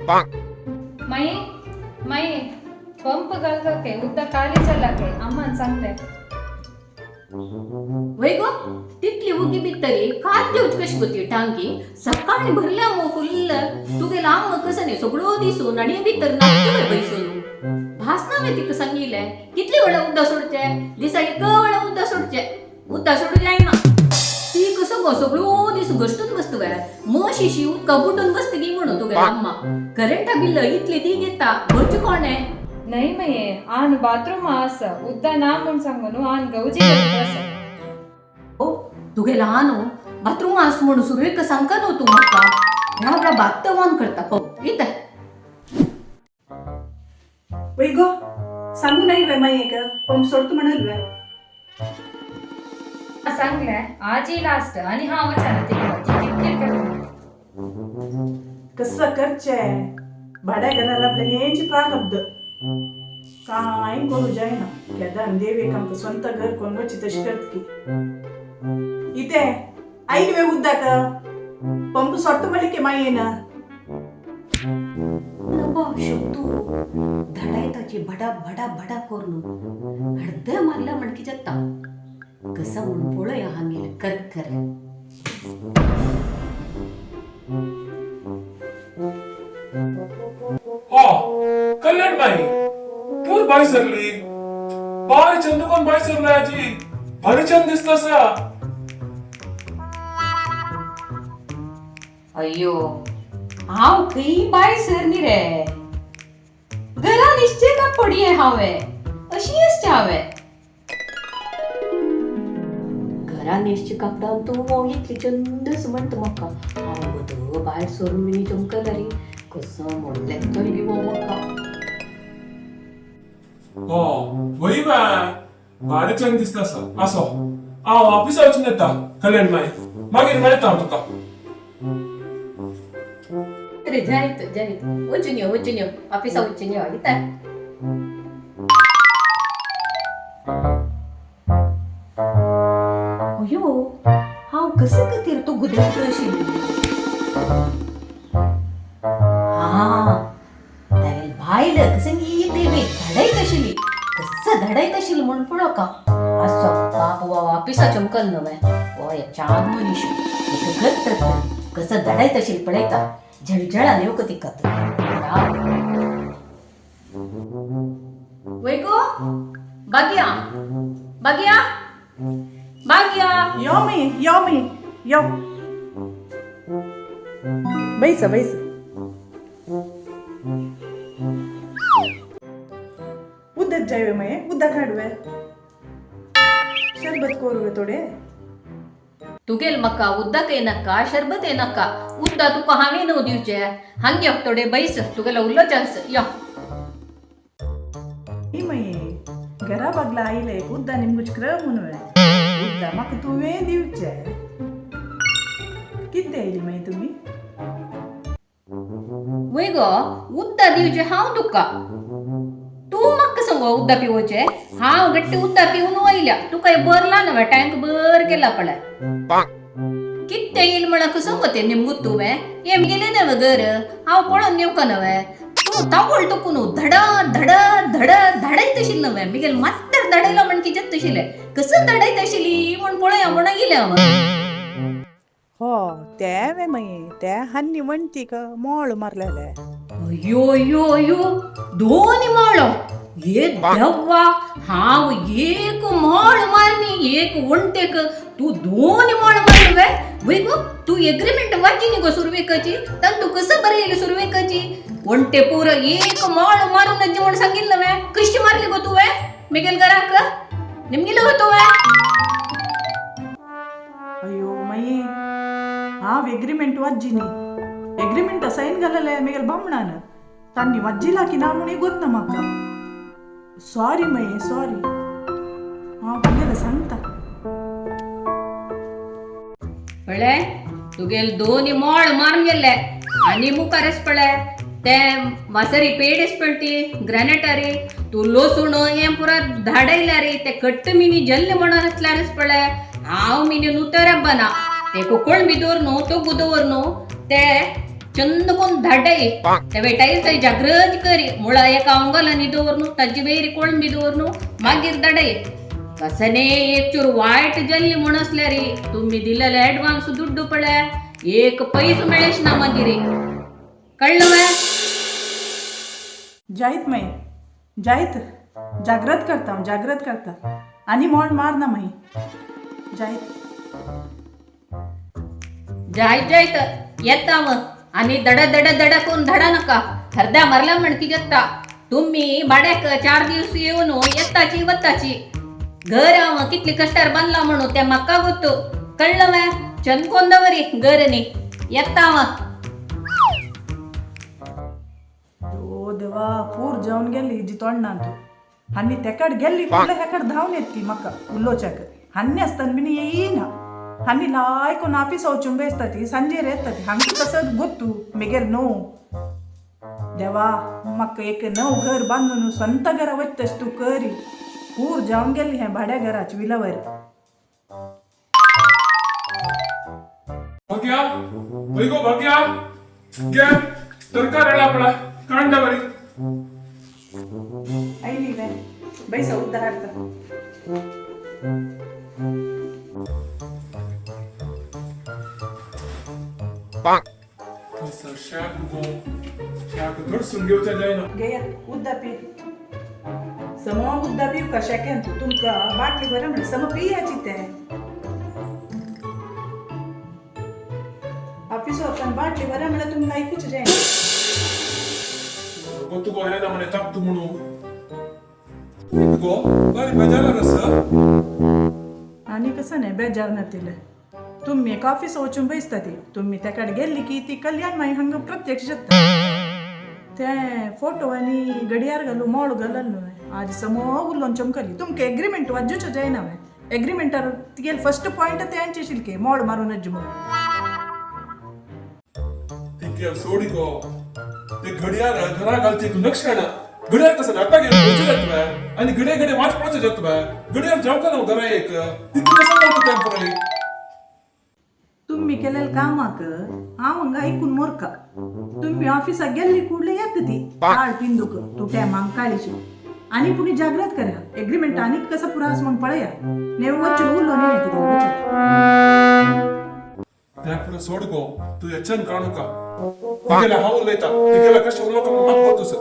माई माई pump घालकाके उदक खाली चल्लाके Amman सांगले. वय गो, तितली उगी बित्तरी काल घेवची कशी गो ती टांकी? सकाळी भरल्या मो फुल्ल. तुगेला आम्म कसं न्ही सगळो दिसून आणि भितर नाकटे बैसून भास ना. तिका सांगितले कितले वेळा उद्दा सोडचे? दिसाक एक वेळा उद्दा सोडचे, उद्दा सोडू जायना. ती कसं गो सगळो दीस घश्टून बसत वे, म्हशी उदका बुटून बसत गी म्हणून. तुगेला अम्मा करंटा बिल इतली ती घेता, भरचे कोण आहे? नाही मये, आन बाथरूम आस उद्दा ना म्हूण सांगू न्हू, आन गवजी करता आसा. ओ तुगे लहान बाथरूम आस म्हणून सुरवेक सांगका न्हू तूं म्हाका. राब राब, आत्तां ऑन करता. पळय येता. वय गो, सांगू नाही वे माई एक पंप सोडतो म्हणाल वे. सांगले आजी लास्ट आणि हा वचाना तिकडं ती किरकिर करता. कसं करचे, भाड्या घराला आपल्या हेंच प्रारब्ध. काय करू जायना. केदान देव एक आमकां स्वंत घर कोण वची तशी करत की. इथे आईल वे उद्दाक पंप सोडतो म्हणले की माई येना. नबा शब्दू धडायताची भडा भडा भडा करून हडद मारला म्हणकी जाता कसं म्हणून पळय हांगेले कर कर. हो कल्याण बाई, तूर बाय सरली. बारी चंद कोण बाय सरली आजी, भारी चंद दिसता सा. अय्यो, हांव खंय बाय सर न्ही रे. घरा निश्चय का पडये हांवें अशी आसचें हांवें घरा न्हेसचे कापडान तूं मोग इतली चंदच म्हणटा म्हाका. हांव गो भायर सरून मिनी चमकला रे, कसो म्हणलें तर गी म्हाका. हो वय बाय, भारी चंद दिसता सा. असो हांव ऑफिसा वचून येता कल्याण बाई, मागीर मेळटा हांव तुका. अरे जायत जायत, वचून यो, वचून यो, ऑफिसा वचून यो. येता. अयो, हांव कसं खातीर तो गुदेंत आशिल्ली? हा तागेली बायल कसं देवी धाडयत आशिल्ली, कसं धाडयत आशिल्ली म्हूण पळोवका. असो बाब वा ऑफिसा चमकल नव्हे होय, छान मनीश एक करतात. कसं धाडयत आशिल्ली पळयता, झळझळान येवका तिका तर. राव. वय गो बागिया, बागिया, बागिया. यो मी, यो मी, यो. बैस बैस. उद्दक जायवे मये, उद्दक हाडवे, शरबत कोरुवे थोडे. तुगेल म्हाका उदक येनाका, शरबत येनाका. उद्दा तुका हांवें न्हू दिवचें. हांग यो थोडे बैस, तुगेलो उरलो चान्स, यो. ही मये, घरा बागला आयले उद्दा निमगुच क्र म्हणून उद्दा म्हाका तुवें दिवचे. कितें आयली मागीर तुमी? वय गो, उद्दा दिवचें हांव तुका, तूं म्हाका सांगो उद्दा पिवोचें? हांव गट्टी उद्दा पिवन वयल्या. तुका भरला नव्हे टँक बर केला पळय. कितें येयल म्हणा कसो गो तें निमगूत तुवें? हें गेलें नव्हे घर, हांव पळोवन येवका नव्हे? तूं तावळ तुका न्हू धडा धडा धडा धाडयत आशिल्लें नव्हे. मिगेल मात्तर धाडयलो म्हण कितें तशिल्लें, कसं धाडयत आशिल्ली म्हण पळया म्हण येयलें हांव. हो ते वे मये, ते हन्नी वणटीक मोळ मारलेले. अयो अयो अयो, दोन माळो! ये देवा, हांव एक माळ मारनी एक वणटेक, तूं दोन माळ मारली वे? वय गो, तूं एग्रीमेंट वाची न्ही गो सुरवेकाची? तांतू तूं कसं बरयलें सुरवेकाची? वणटे पुरो एक माळ मारून नज्जी म्हण सांगितलं वे. कशी मारली गो तुवें मिगेल घराक? निमगिलो गो तुवें? अयो मये, हांव एग्रीमेंट वाज्जी न्ही. एग्रीमेंट सायन घालले मिगेल बामणान. तांणी वाज्जिला की ना म्हणून गोत ना म्हाका. सॉरी मये, सॉरी. हांव तांगेलें सांगता. पळय, तुगेल दोन मोळ मारून गेल्ले आनी मुखारच पळय ते मासरी पेड पळटी ग्रॅनेटारी. तूं लसूण हें पुरा धाडयल्या रे. ते कट्ट मिनी जल्ले म्हणून आसल्यारच पळय, हांव मिनी नुतर बना ते कोकण बी दवर न्हू, तो दवर न्हू ते. चंद कोण धाडाय ते टायल्स जागृत करी मुळा एका अंगालानी दवरनु ताजी वयर कोळंबी दवरनु मागीर धाडाय. कसने एक चूर वायट जाल्ली म्हूण आसल्यार तुमी दिलेले ऍडवान्स दुड्डू पळय एक पैसो मेळेश ना मागीर. कळ्ळें वे? जायत माई, जायत, जाग्रत करता हांव, जाग्रत करता आनी मोड मार ना माई, जायत. जायत जायत येता मग आणि दड दड दड करून धडा नका. हरद्या मरला म्हणकी जेता तुम्ही भाड्याक 4 दिवस येऊन येताची वताची. घर हांव कितली कष्टार बांदला म्हणून त्या म्हाका गोत्तू. कळलं वे? चंद कोंदवरी घर न्ही. येता हांव. ओ देवा, पूर जावन गेली जी तोंडान तूं. आनी तेकाड गेल्ली कुडले हेकाड धांवन येत ती म्हाका उलोवच्याक. आनी आसतना बीन येयना. आनी लायकून ऑफिस वचून बेसता ती, सांजेर येता ती. हांगा कसत गोत्तू मेगेर न्हू. देवा, म्हाका एक नव घर बांदून स्वंत घरा वचतश तूं करी. पूर जावन गेल्ली हें भाड्या घराची विलावर. भाग्या, वैगो भाग्या, घे तरकारी हाडला आपला कांडा बरी. आयली वे, बैसा, उद्दा हाडता. शाक गो शाक धडसून घेवच्या जायना. घेया, उद्दा पी. सम उद्दा पिव का शेकेन तूं. तुमकां बाटली बरें म्हणल्यार सम पियाची तें. ऑफिस वचून बाटली बरें म्हणल्यार तुमकां आयकूच जायना. गोतू गो येना म्हणे तापतू म्हणू गो बरी बेजार आसा. आनी कसं न्ही बेजार नातिल्लें. तुमी एक ऑफिस वचून बैसता ती, तुमी तेकाड गेल्ली की ती कल्याण माई हांगा प्रत्यक्ष जाता. ते फोटो आनी घडयार घालू मोळ घालून न्हू आज समो उलोवन चमकली. तुमकां एग्रीमेंट वाजूचो जायना हांवें. एग्रीमेंटार तुगेले फर्स्ट पॉयंट तेंचे शिल्के मोळ मारून अज्ज म्हणून. ती सोडी गो, ते घडयाळ घरा घालची तूं लक्षण घडयाळ कसं आता घेऊन पोचू जात आणि घडये घडये वाच पळोवचें जात. घडयाळ जावका न्हू घरा एक तितकी कसं घालता तें पुराय. तुम्ही केलेल्या कामाक हांव हांगा आयकून मोरका. तुम्ही ऑफिसाक गेल्ली कुडले येता ती काळ पिंदूक तूं टायमाक काळीची. आनी पुणी जाग्रत करा, एग्रीमेंट आनीक कसो पुरा आसा म्हूण पळया. नेव वचून उरलो न्ही कितें वचत. त्या पुरो सोड गो, तूं यचन काणूका. तिगेला हांव उलयता, तिगेला कशें उलोवका मात गोतूस.